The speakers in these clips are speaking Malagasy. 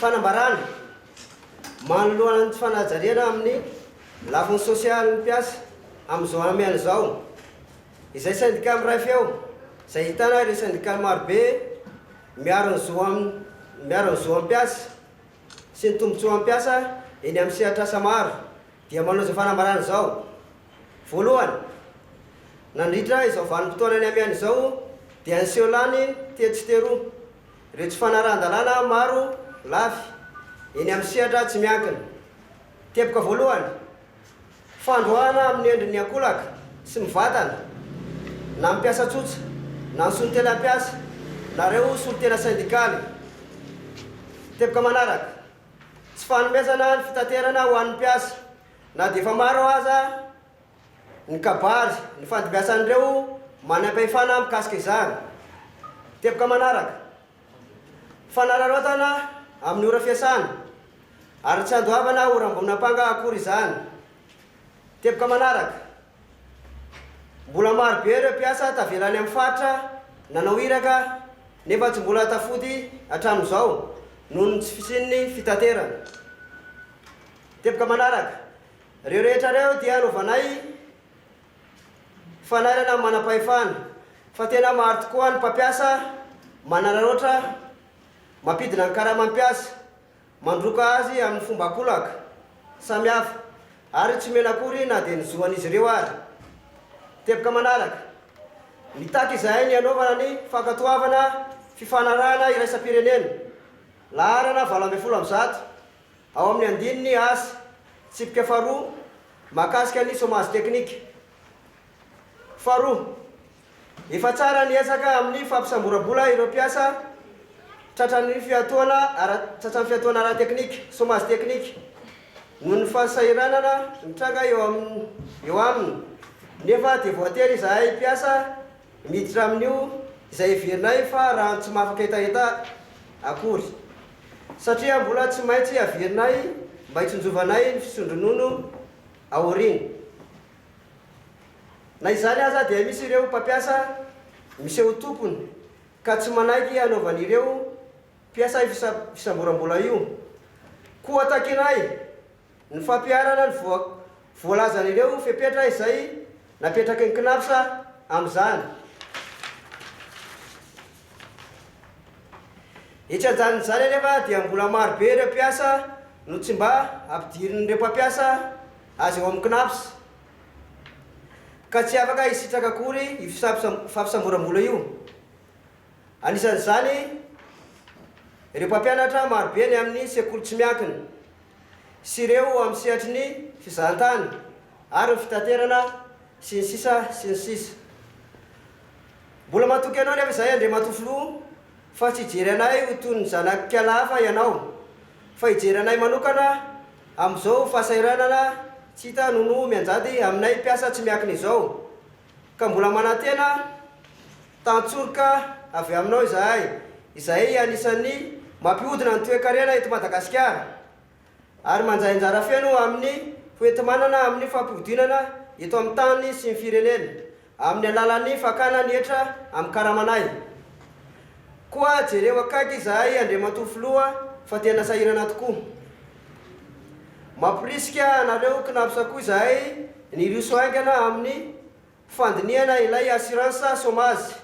Fanambarana manoloana ny tsy fanajariana amin'ny lafiny sosialin'ny mpiasa amin'izao hamehana izao, izay sendika miray feo, izay ahitana ireo sendikaly marobe miaro ny zo miaro ny zon'ny mpiasa sy ny tombontsoan'ny mpiasa eny amin'ny sehatr'asa maro dia manao izao fanambarana izao. Voalohany, nandritra izao vanim-potoana ny hamehana izao dia niseho lany tetsy sy teroa ireo tsy fanarahan-dalàna maro lafy eny amin'ny sehatra tsy miankina. Teboka voalohany, fandroahana amin'ny endriny ankolaka sy mivantana na ny mpiasa tsotra na ny solontena mpiasa na ireo solontena sendikaly. Teboka manaraka, tsy fanomezana ny fitaterana ho an'ny mpiasa Na dia efa maro aza ny kabary nifandimbiasan'ireo manam-pahefana mikasika izany. Teboka manaraka, fanararaotana amin'ny ora fiasana ary tsy andoavana ora ambon'ampanga akory izany. Teboka manaraka, mbola maro be ireo mpiasa tavela any amin'ny faritra nanao iraka nefa tsy mbola tafody hatramin'izao noho ny tsy fisian'ny fitaterana. Teboka manaraka, ireo rehetra ireo dia anaovanay fanairana amin'ny manam-pahefana fa tena maro tokoa ny mpampiasa manararaotra mampidina ny karaman'ny mpiasa, mandroaka azy amin'ny fomba ankolaka samihafa ary tsy omena akory na dia ny zoan'izy ireo ary. Teboka manaraka, mitaky izahay ny hanaovana ny fankatoavana fifanarahana iraisam-pirenena laharana 118, Ao amin'ny andininy as, tsipika faharoa, mahakasika ny chômage technique. Faharoa, efa tsara ny ezaka amin'ny fampisamboram-bola ireo mpiasa tratran'ny fiatoana ara tratran'ny fiatoana ara-teknika, chômage technique, noho ny fahasahiranana mitranga eo amin'ny eo aminy, nefa dia voatery izahay mpiasa Miditra amin'io izay heverinay fa rano tsy mahafaka hetaheta akory. Satria mbola tsy maintsy averinay mba hitsinjovanay ny fisondronono aoriana. Na izany aza dia misy ireo mpampiasa miseho ho tompony ka tsy manaiky hanaovan'ireo mpiasa io fisamboram-bola io. Koa takinay Ny fampiharana ny voalazan'ireo fepetra izay napetraky ny Cnaps amin'izany. Etsy andanin'izany anefa dia mbola maro be ireo mpiasa no tsy mba ampidirin'ireo mpampiasa azy ao amin'ny Cnaps ka tsy afaka hisitraka akory io fampisamboram-bola io. Anisan'izany ireo mpampianatra marobe ny amin'ny sekoly tsy miankina. sy ireo amin'ny sehatry ny fizahantany ary ny fitaterana sy ny sisa sy ny sisa. Mbola matoky anao nefa izahay Andriamatoa Filoha fa tsy hijery anay ho toy ny zanak'ikala hafa ianao fa hijery anay manokana amin'izao fahasahiranana tsy hita nono mianjady aminay mpiasa tsy miankina izao ka mbola manantena tantsoroka avy aminao izahay, izay anisan'ny mampihodina ny toekarena eto Madagasikara ary mandray anjara feno amin'ny hoenti-manana amin'ny fampihodinana eto amin'ny tany sy ny firenena amin'ny alalan'ny fakana ny hetra amin'ny karamanay. Koa jereo akaiky izahay Andriamatoa Filoha fa tena sahirana tokoa. Mamporisika anareo Cnaps koa izahay ny hiroso haingana amin'ny Fandinihana ilay assurance chômage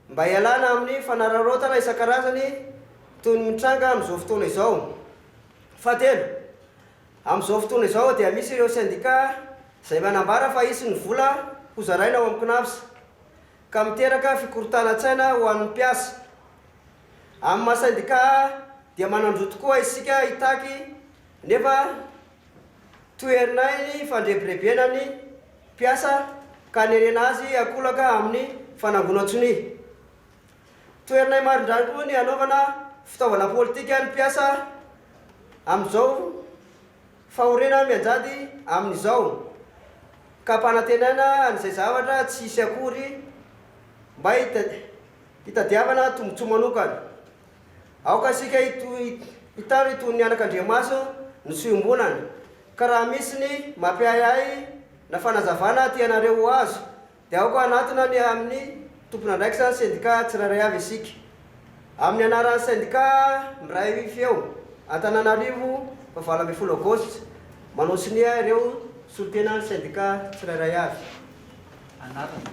mba hialana amin'ny fanararaotana isan-karazany toy ny mitranga amin'izao fotoana izao. Fahatelo, amin'izao fotoana izao dia misy ireo sendika izay manambara fa hisy ny vola hozaraina ao amin'ny Cnaps ka miteraka fikorontanan-tsaina ho an'ny mpiasa. Amin'ny maha sendika dia manan-jo tokoa isika hitaky nefa Toherinay ny fandrebirebena ny mpiasa ka nerena azy ankolaka amin'ny fanangonan-tsonia. Toherinay marindrano koa ny hanaovana fitaovana politika ny mpiasa amin'izao fahoriana mianjady amin'izao ka ampanantenaina an'izay zavatra tsy hisy akory mba hitadiavana tombontsoa manokana. Aoka isika hitaro itony anakandriamaso ny soa iombonana, ka raha misy ny mampiahiahy na fanazavana tianareo ho azo dia aoka hanatona ny amin'ny tompon'andraikitra ny sendika tsirairay avy isika. Amin'ny anaran'ny sendika Miray Feo Antananarivo fa 18 aogositra, manao sonia ireo solontenan'ny sendika tsirairay avy. Anarana.